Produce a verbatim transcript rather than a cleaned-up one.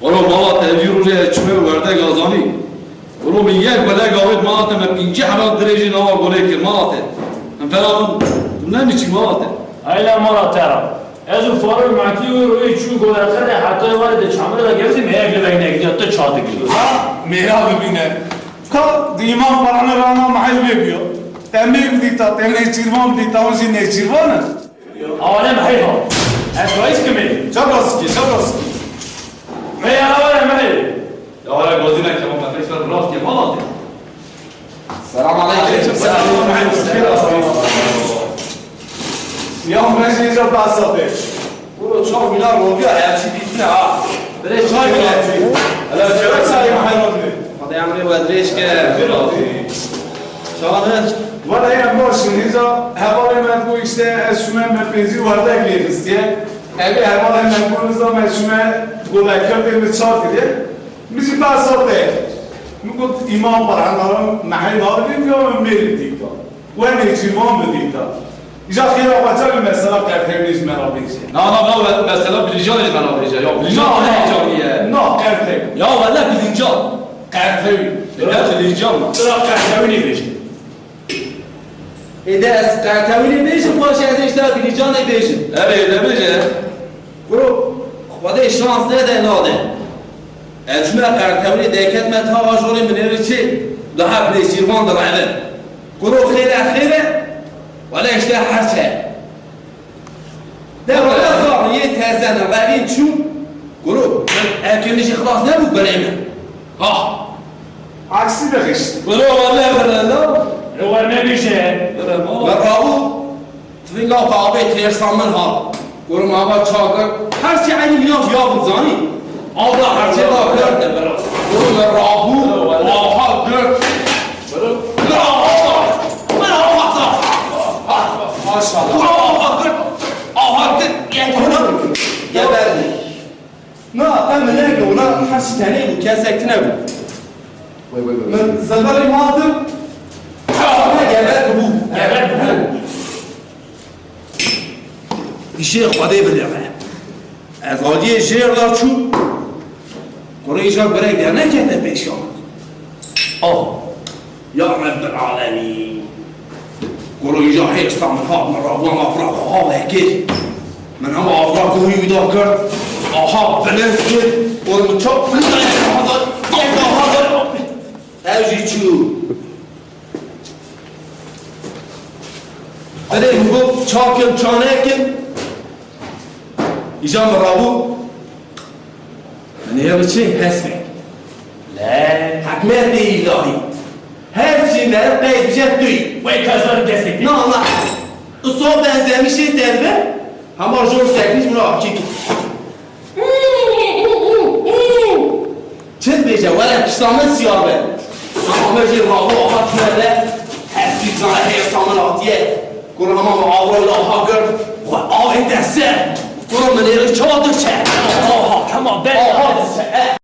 Oro mala te, vî rojê ez çûme werdek, zanî. Oro min yek welek avêt mala te, me pêncî heba dirêjî nava golê kir mala te. Em fena tu ne mi çî mala te. Heyla mala te ra. Ez û Farûk Mekî wê royê çû goleqirê, heta êvarê di çamurê de gewzî, me yek li veng nekiriya, tu çawa digirî? Ha, mêra bibîne. Ka di Îmam Paranî rana mehel vê biyo. Te mêr bidîta, te nêçîrvan bidîta, hûn jî nêçîrvan in. Awa ne mehel ha. Ez rayîs kimê? Çabasikî, çabasikî. Me yara were mehel. Ya were gozî me kema me fekr rast ke mala te. Selam aleyküm. Aleyküm selam. Ya meclî de basate. Bro, çok güzel oldu ya, elçi bitti ha. Böyle çay mı yapayım? Hele çay, çay mı hayvan mı? Hadi emre ve dirêj ke. Şahane. Valla ya boş, niza hevalê me bu işte, ez şume me pêncî werdek lêxistiye. Evi hevalê me bu niza me şume golekirtê mi çar kiriye. Min jî behsa te. Min got, Îmam Ferhan Aram mehê navê min ya min mêr dîta. We nêçîrvan bidîta. Îja xêra xwe çavi mesela qertewî ji me re bêje. Na, na, na, we-, mesela bilincan ji me re bêje. Ya bilincan ne heyecanî ye? Na, qertewî. Ya wele bilincan. Qertewî. Ya bilincan. Bira qertewî nêbêje. Êdî ez qertewî nêbêjim, paşê ez ê ji te bilincan nêbêjim. Erê, êdî bêje. Kuro, Xwedê şans nede nade. Ez çûme qertewî, derketime ta ajorê min ê rê çê, daha bi nêçîrvan direve. Kuro xêr e, xêr e, wele işte her çi. De wele zariyê teze ne, revîn çû. Kuro, ev kêmî jî xilas nebû birê min. Ha! Aksî de xişt. Biro wele bire la. Li wer nebêje. Bire ma. Me rabû. Tifinga xwe avê têrsa min hat. Kuro me ava çawa kir. Her çi eynî mîna viya bû, zanî. Av da her çê da kir. Kuro me rabû. Aha kir. Biro. Biro aha. Biro aha. Maşallah. Kuro aha kir. Aha kir. Yek kir. Geberdi. Na, te min neyê, wina her çi tenê bû, kesek tune bû. Wê, wê, wê. Min zeberê ma hatim, me geber bû. Geber bû. Îşê Xwedê bide me. Ez aliyê jêr da çûm. Kurê îja gurek dernekete pêşiya min. Oh. Ya Rebbil Alemîn. Kuro îja hêrsa min hat min rabû, em avra xwe ha vekir. Min hema avra guhî wî da kir. Aha bilind kir. Kuro min çap bilind da, aha da, aha da. Ev jî çû. Erê, min got, ça kim, ça nekim. Îja min rabû. Min ê biçê hesmek. Le. Hikmetê îlahî. Her çî meriv qey bije tu yî. Wey kazanî destê. Na, na. Iso benzemişê derve. Hema jor sekmiş min akî. Çi dibêje, were pişta min siya be. Ama me jê rabû aha tune be. Hespî zane hêrsa min hatiye. Kuro hema min avroyla aha girt. Xwe avê dest ser. Kuro min ê çawa diçe. Aha, hema ber. Aha diçe.